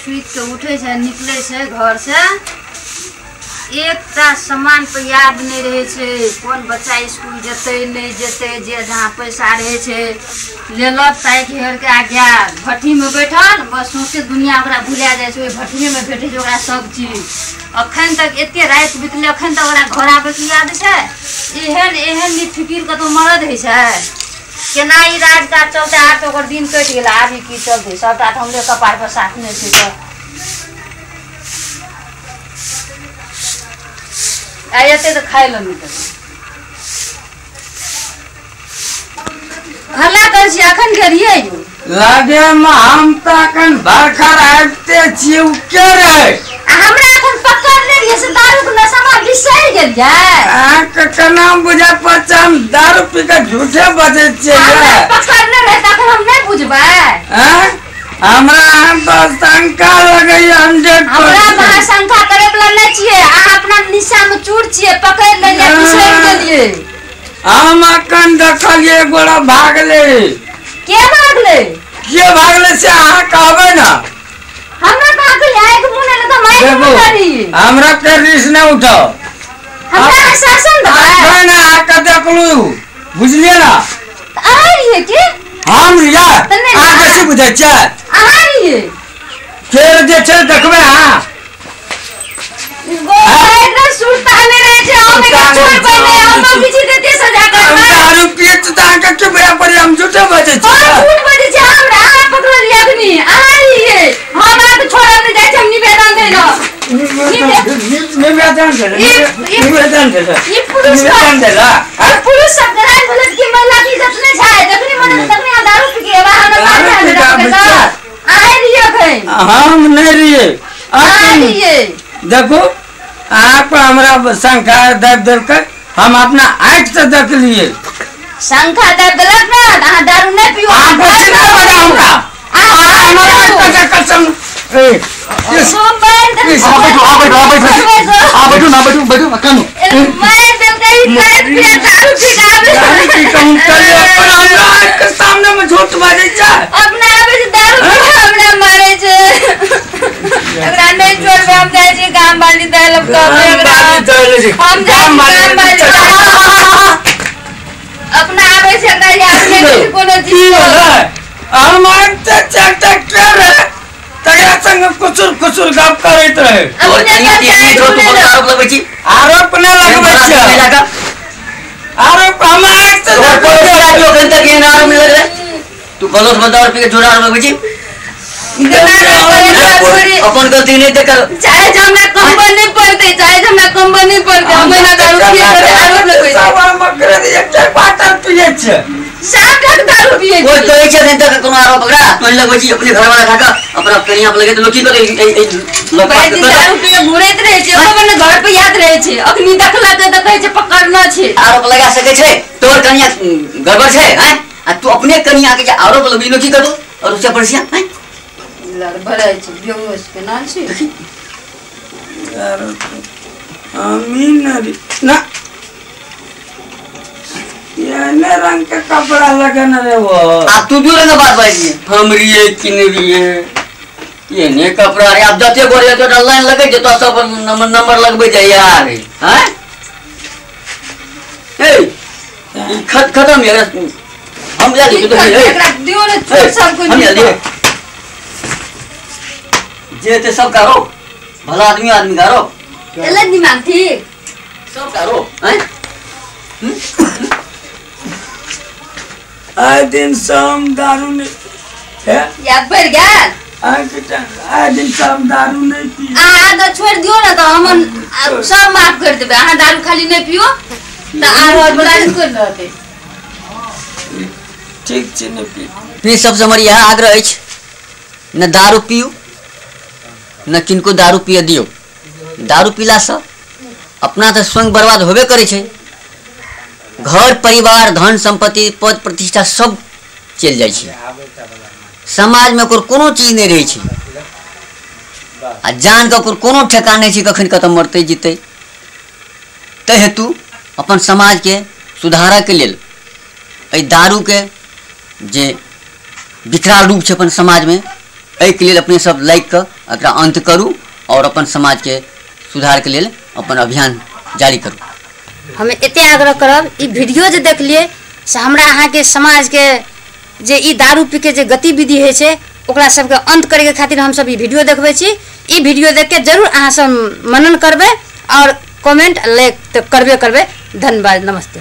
सुति के उठै छै, निकलै छै घर से, एकटा सामान पर याद नहि रहै छै। कोन बच्चा स्कूल जेतै नहि जेतै, जे जहाँ पैसा रहै छै लेलक ताकि हेर के आ गेल भट्ठीमे बैठल, बस सौंसे दुनिया ओकरा भुला जाइ छै। ओहि भट्ठीमे भेटै छै ओकरा सब चीज। अखन तक एते राति बितलै, अखन तक ओकरा घर आबैके याद छै? एहन एहन निफिकिर कतौ मरद होइ छै? केना ई राजकाज चलतै? आब तऽ ओकर दिन कटि गेलै, आब ई की चलतै? सबटा तऽ हमरे कपार पर साटने छै। तऽ आ एते तऽ खाइ लए नहि देबै। हल्ला करै छी अखन गेलियै यौ? लागे मे हम तऽ अखन बरखर आबिते छियै, ओ के रहै? आ हमरा अखन पकड़ने रहियै से दारूके नशामे बिसरि गेलियै। अहाँके केना बुझा पड़ै हम दारू पी कऽ झूठे बजै छियै? हमरा पकड़ने रहै तऽ अखन हम नहि बुझबै? आँय? हमरा अहाँ पर शंका लगैया 100%। हमरा अहाँ शंका करे वाला नहि छियै, अहाँ अपना निशा मे चूर छियै, पकड़ि लेलियै बिसरि गेलियै। हम अखन देखलियै एक गोरा भागलै। के भागलै? के भागलै से अहाँ कहबै ने। हमरा कहाँ कहियै, आइके मुँह नहि तऽ हम आइके देखू मुँह करी। हमरा के रिस नहि उठाओ। हमरा अहाँ शासन देबै? अखन अहाँके देखलू, बुझलियै ने? तऽ अहाँ रहियै की? हम रहियै? तऽ नहि। अहाँ बेसी बुझै छियै। अहाँ रहियै? फेर जे छै देखबै अहाँ। सुरता नहि रहै छै, हम एकरा छोड़बै नहि, हम पीछे देते सजा हम करबै। दारू पियै छी तऽ अहाँके की बुझा पड़ैया हम झूठे बजै हम छियै? झूठ बजै छी? हमरा अहाँ पकड़लियै अखनी, अहाँ रहियै। हम अहाँके छोड़ब नहि, जाइ छी हम निवेदन दै लए। निवेदन देला, निवेदन देला, ई पुरुष निवेदन देला। ई पुरुष सब राज भेलै कि महिला के इज्जत नहि छै। जखनी मन तखनी अहाँ दारू पी के एबै, हमरा दारू मारि पी के देबै। आबै छियै। अहाँ रहियै अखन? हम नहि रहियै। अहाँ अखन रहियै? देखू, अहाँ पर हमरा शंका दाबि देलकै, हम अपना आँखि से देखलियै। शंखा दाबि देलक ने तऽ अहाँ दारू नहि पियू। अहाँ बेसी नहि बजाउ हमरा। अहाँ अहाँ हमरा आँखि के कसम ए, हम मारि देलकै। आ बैठू, आ बैठू, आ बैठू, आ बैठू ना, बैठू, बैठू, कानू। मारि देलकै ई खाइत पियैत दारू पी के आबै। दारू पी के हम कहलियै, अपन हमरा आँखि के सामने मे झूठ बाजै छै। अपना आबै छै दारू पी के हमरा मारै छै। एकरा नहि छोड़बै, हम जाइ छी गाम वाली दै लए कहबै एकरा। हम जाइ छी गाम वाली। अपना आबै छै, एकरा याद नहि छै कोनो की चीज। भेलै? हम आबिते चारिटा के रहै तकरा संग कुचुर कुचुर गप करैत रहै। अपने कनिया पर तीस जाइ छौ, तू सुनै बहुत लए। आरोप लगबै छी आरोप नहि लगबै छियै। महिला का आरोप हम आँखि से तोहर देखलियै। कोनो आदमी अखन तक एहन आरोप नहि लगलै। तू बलोस बंदा पी के झूठा आरोप लगबै छी। अपन गलती नहि देखल। चाहे जे हमरा कमबऽ नहि पड़तै, चाहे जे हमरा कमबऽ नहि पड़तै, हम महिला दारू पियै के आरोप लगबै छै। सब हम अकरे एकटा बाटल पियै छियै। साफ दारू पियै कोई छी। कहै छै अखन तक कोनो आरोप ओकरा तोही लगबै छी अपने घरवाला खा कऽ अपना कनिया पर लगे तऽ लोक की करै? लोक भरि दिन दारू पी के घुरैत रहै छै, ओकर ने घर पे याद रहै छै। अखनी देखलक तऽ कहै छै पकड़ना छै। आरोप लगा सकै छै? तोहर कनिया गड़बड़ छै हैं, आ तू अपने कनिया के जे आरोप लगबी, लोक की करतौ? और उससे पड़सिया हैं लड़बड़ाइ छै, बेहोश केना छै। हमी नहि ना, एहने रंग के कपड़ा लगेने रे वो। आब तू दू रंग बात बाजि, हम रहियै कि नहि रहियै, एहने कपड़ा रे। आब जते गोरे तो लाइन लगै छै तो सब नंबर नंबर लगबै जाइ यार हैं। ए ई खत्म यार, हम जा ली तो एकरा दियौ ने छोड़ सब कोइ। हम जा लिए जे ते सब करो, भला आदमी आदमी करो। एलै दिमाग ठीक। सब करो हैं। आइ दिन से हम दारू नहि हे। याद पड़ि गेल? आइ दिन से हम दारू नहि पी। अहाँ आदत छोड़ि दियौ ने तऽ हम सब माफ करि देबै। अहाँ दारू खाली नहि पियौ तऽ आरो बर्दाश्त कर रहतै। ठीक छै, नहि पी। पी सबसँ हमर इएह आग्रह अछि, ने दारू पियू ने किनको दारू पिय दियौ। दारू पीलासँ अपना तऽ स्वयं बर्बाद होबे करै छै, घर परिवार धन सम्पत्ति पद प्रतिष्ठा सब चलि जाइ छै। समाजमे ओकर कोनो चीज नहि रहै छै आ जानके ओकर कोनो ठेकान नहि छै, कखन कतऽ मरतै जीतै। ताहि हेतु अपन समाजके सुधारऽके लेल एहि दारूके जे विकराल रूप छै अपन समाजमे, एहिके लेल अपने सब लागि कऽ एकरा अन्त करू आओर अपन समाजके सुधारके लेल अपन अभियान जारी करू। हम एते आग्रह करब, ई वीडियो जे देखलियै से हमरा अहाँके समाजके जे ई दारू पी के जे गतिविधि होइ छै ओकरा सबके अन्त करैके खातिर हमसब ई वीडियो देखबै छी। ई वीडियो देख के जरूर अहाँ सब मनन करबै और कमेंट लाइक तऽ करबे करबै। धन्यवाद, नमस्ते।